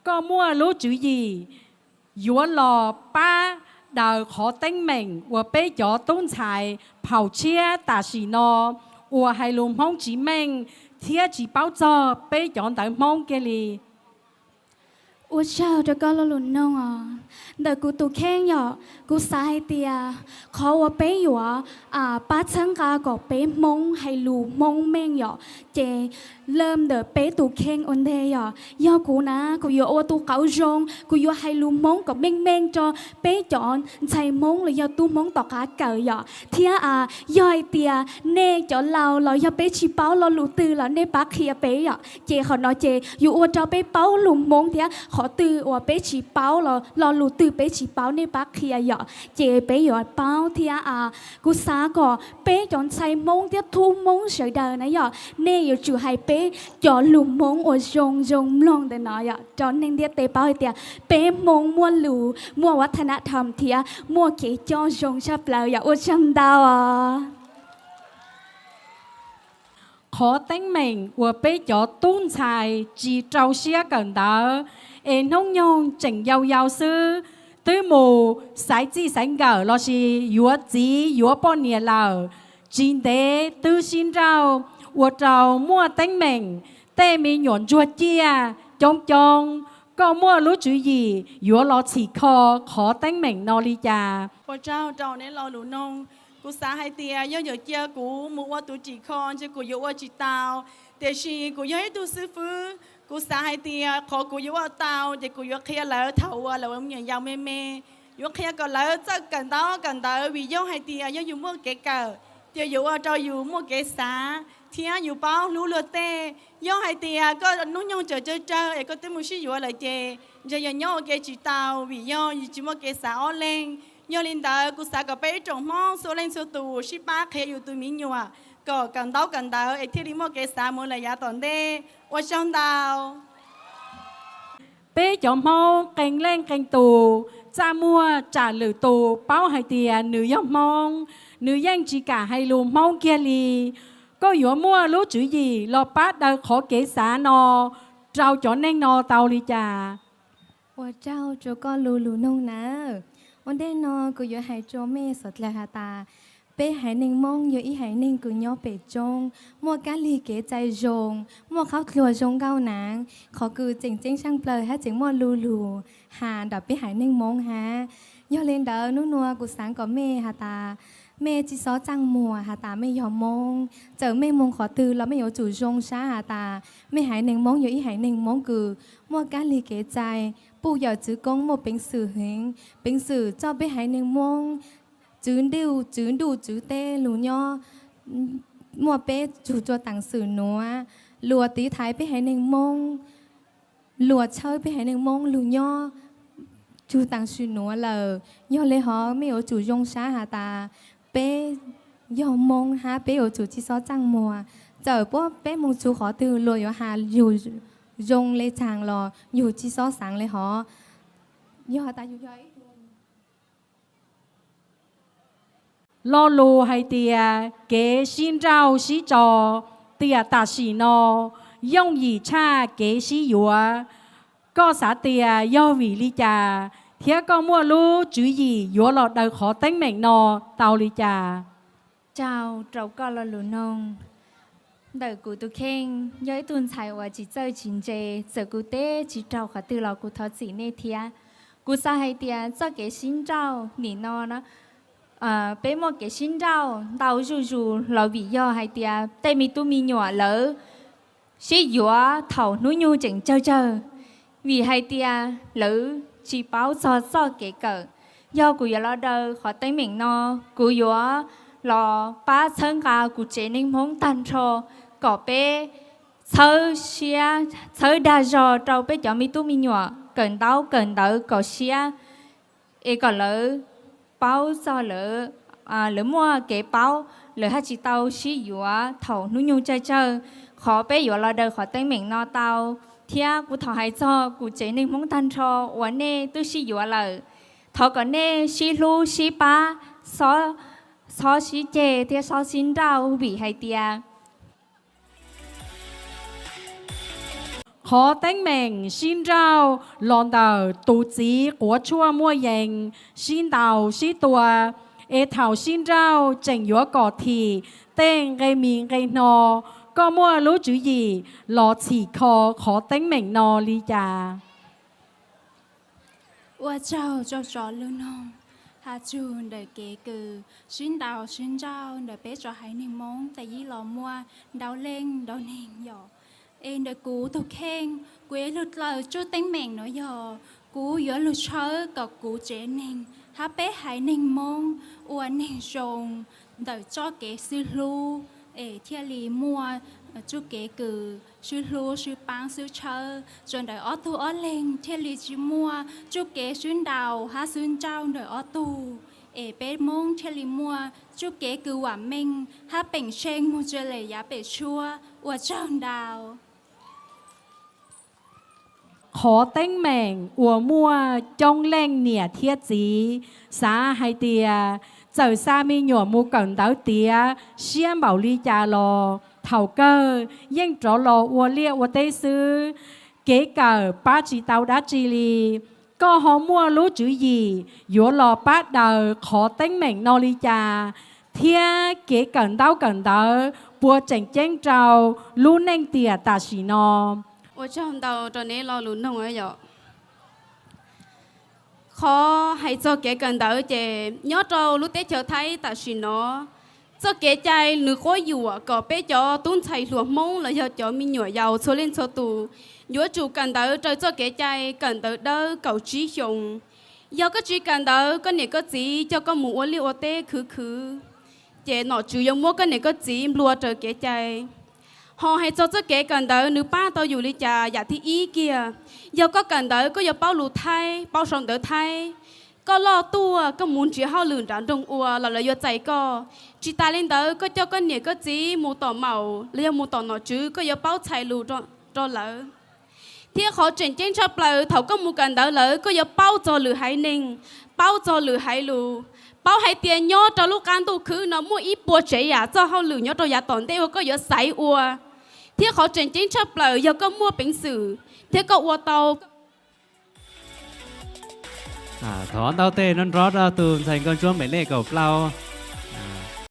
Koj muaj lub tswv yim yuav los pab daws qhov teeb meem uas peb cov tub ntxhais phaum tshiab tam sim no uas hais lus Hmoob tsis meej thiab tsis paub txog peb cov ntawv Hmoob kiag li. Ua tsaug rau koj lo lus noog os. Ntawm kuv tus kheej yom, kuv xav hais tias qhov uas peb yuav pab txhawb nqa kom peb Hmoob hais lus Hmoob meej yom, ces lawm ntawm peb tus kheej ua ntej yom. Yog kuv na, kuv yuav ua tus qauv zoo, kuv yuav hais lus Hmoob kom meej meej rau peb cov ntxhais Hmoob los yog tub Hmoob tom qab kawm yom. Thiab yog hais tias nej cov laus los yog peb tsis paub lo lus twg los nej pab qhia peb yom. Ces qhov no ces yuav ua rau peb paub lus Hmoob thiab qhov twg uas peb tsis paub los lo lus twg peb tsis paub nej pab qhia yom. Ces peb yuav paub thiab kuv xav kom peb cov ntxhais Hmoob thiab tub Hmoob sawv daws na yom, nej yuav tsum hais peb cov lus Hmoob uas zoo zoo mloog ntawm no yom rau neeg ntiaj teb paub hais tias peb Hmoob muaj lus, muaj vaj thab na dham thiab muaj kev coj zoo tshaj plaws yom. Ua tsaug ntau os. Qhov teeb meem uas peb cov tub ntxhais tsis rau siab kawm ntawv es hnub nyoog tseem yau yau xwb, twb mus xaiv txij xaiv nkawm lossis yuav txiv yuav poj niam lawm, tsis ntev twb sib nrauj ua rau muaj teeb meem, tej me nyuam ntsuag ciaj coob coob. Koj muaj lub tswv yim yuav los txhim kho qhov teeb meem no li cas? Ua tsaug rau nej lo lus noog. Kuv xav hais tias yog yuav cia kuv mus ua tus txhim kho ntshe kuv yuav ua tsis tau, tiam sis kuv yog ib tug xib fwb, kuv xav hais tias qhov kuv yuav ua tau ces kuv yuav qhia lawv thaum uas lawv me nyuam yaus me me, yuav qhia kom lawv txawj kawm ntaub kawm ntawv vim yog hais tias yog yus muaj kev kawm ces yuav ua rau yus muaj kev xav thiab yus paub hlub luag tej. Yog hais tias koj hnub nyoog tseem tsawg tsawg es koj twb mus sib yuav lawm ces ntshe yog nyob ua ke tsis tau vim yog yus tsis muaj kev xav ob leeg. Yog li ntawd kuv xav kom peb ib tsoom Hmoob txhua leej txhua tus sib pab qhia yus tus me nyuam kom kawm ntaub kawm ntawv es thiaj li muaj kev xav mus lawm yav tom ntej. Ua tsaug ntau. Peb cov Hmoob qee leej qee tus, txaj muag tsam lwm tus paub hais tias nws yog Hmoob, nws yeej tsis kam hais lus Hmoob kiag li. Koj yuav muaj lub tswv yim los pab daws qhov kev xav no rau cov neeg no tau li cas? Ua tsaug rau koj lo lus noog nawb. Ua ntej no kuv yuav hais rau mej sawv dlawg has tas, peb haiv neeg Moob yog ib haiv neeg kws nyob pem tsoob, muaj kab lig kev cai zoo, muaj qhaub dluag zoo nkauj naav, qhov kws tseem ceeb tshaaj plawg hab tseem muaj lo lus has nram peb haiv neeg Moob hab. Yog le ntawd nub nua kuv xaav kom mej has tas, mej tsi xob txaaj muag has tas mej yog Moob, txawm mej moog qhov twg los mej yuav tsum zoo sab has tas mej haiv neeg Moob yog ib haiv neeg Moob kws muaj kab lig kev cai, puj yawm txwv koob muaj peev xwm heev, peev xwm txoj peb haiv neeg Moob, txwv ntuj txwv teb lug nyob, muaj peb tsug rua taam swm nuav, luas tiv thaiv peb haiv neeg Moob, luas txhawb peb haiv neeg Moob lug nyob tsug taam swm nuav lawm. Yog le hov mej yuav tsum zoo sab has tas peb yog Moob hab peb yuav tsum tsi xob txaaj muag. Txawm puab peb moog tsug qhov twg luas yuav has yug zoo le tsaag los yug tsi xob xaav le hov. Yog has tas yug yog ib tug Lo lug hais tias kev sib nrauj sib tso tiam tam sim no yooj yim tshaj kev sib yuav. Koj xav tias yog vim li cas, thiab koj muaj lub tswv yim yuav los daws qhov teeb meem no tau li cas? Tsaug rau koj lo lus noog. Ntawm kuv tus kheej, yog ib tug ntxhais uas tsis txawj tsis ntse, txawm kuv teb tsis raug qhov twg los kuv thov txim nej thiab. Kuv xav hais tias txoj kev sib nrauj nim no, peb muaj kev sib nrauj ntau zuj zus los vim yog hais tias tej me tub me nyuam lawv sib yuav thaum hnub nyoog tseem tsawg tsawg, vim hais tias lawv tsis paub txog txoj kev kawm. Yog kuv yuav los daws qhov teeb meem no, kuv yuav los pab txhawb nqa kuv tsev neeg Hmoob tag nrho kom peb txhawb siab txhawb dag zog rau peb cov me tub me nyuam kawm ntaub kawm ntawv kom siab, es kom lawv paub txog lawv, lawv muaj kev paub, lawv haj tsis tau sib yuav thaum hnub nyoog tsawg tsawg. Qhov peb yuav los daws qhov teeb meem no tau, thiab kuv thov hais txog kuv tsev neeg Hmoob tag nrho uas nej twb sib yuav lawm, thov kom nej sib hlub sib pab, xob sib ceg thiab xob sib nrauj vim hais tias Qhov teeb meem sib nrauj los ntawm tus txiv quav tshuaj muaj yees, sib ntaus sib tua, es thaum sib nrauj tseem yuav kom thim tej nqe mis nqe hno. Koj muaj lub tswv yim los txhim kho qhov teeb meem no li cas? Ua tsaug rau cov lus noog has txug ntawm kev kws sib ntaus sib nrauj ntawm peb cov haiv neeg Moob tas yib los muaj ntau leej ntau neeg yom. Es ntawm kuv tus kheej, kuv yuav lug dlaws tsuj teeb meem no yog kuv yuav lug tshawb kom kuv tsev neeg hab peb haiv neeg Moob ua neeg zoo ntawm txoj kev xwb hlub, es thiaj li muaj txuj kev kws swb hlub swb paab swb tshawb rua ntawm ob tug ob leeg, thiaj li tsi muaj txuj kev swb ntaus hab swb nrauj ntawm ob tug, es peb Moob thiaj li muaj txuj kev kws vam meej hab peem seej moog tsi le yav pem tshuab. Ua tsaug ntau. Qhov teeb meem uas muaj coob leej niam thiab txiv xav hais tias txawm xa me nyuam mus kawm ntawv tiav siab npaum li cas los thaum kawg yeej rov los ua liaj ua teb xwb, kev kawm pab tsis tau dab tsi li. Koj ho muaj lub tswv yim yuav los pab daws qhov teeb meem no li cas, thiab kev kawm ntaub kawm ntawv puas tseem ceeb rau lub neej tiam tam sim no? Ua tsaug ntau rau neb lo lus noog yom. Qhov hais txog kev kawm ntawv ces nyob rau lub teb chaws Thaib tam sim no, txoj kev cai nws quab yuam kom peb cov tub ntxhais hluas Hmoob los yog cov me nyuam yaus txhua leej txhua tus yuav tsum kawm ntawv raws txoj kev cai kawm ntawv dawb kaum tsib xyoos. Yog koj tsis kawm ntawv, koj niam koj txiv coj koj mus ua liaj ua teb khwv khwv, ces nom tswv yuav muab koj niam koj txiv nplua raws kev cai. Ho hais txog txoj kev kawm ntawv nws pab tau yus li cas, yam thib ib kiag, yog koj kawm ntawv koj yuav paub lus Thaib, paub sau ntawv Thaib. Koj loj tuaj koj mus nrhiav hauj lwm nram nroog ua los lawv yuav txais koj. Tsis tas li ntawd, koj coj koj niam koj txiv mus tom maum los yog mus tom nom tswv, koj yuav paub txhais lus rau lawv. Thiab qhov tseem ceeb tshaj plaws, thaum koj mus kawm ntawv lawm koj yuav paub txog lwm haiv neeg, paub txog lwm haiv lus, paub hais tias nyob rau lub qab ntuj khwb no muaj ib puas tsev yam txoj hauj lwm nyob rau yav tom ntej uas koj yuav xaiv ua. Thiab qhov tseem ceeb tshaj plaws yog koj muaj peev xwm thiab koj ua tau. Thov ntaub tes nrov nrov rau tus ntxhais Nkauj Ntsuab Mem Lej kaum plaub.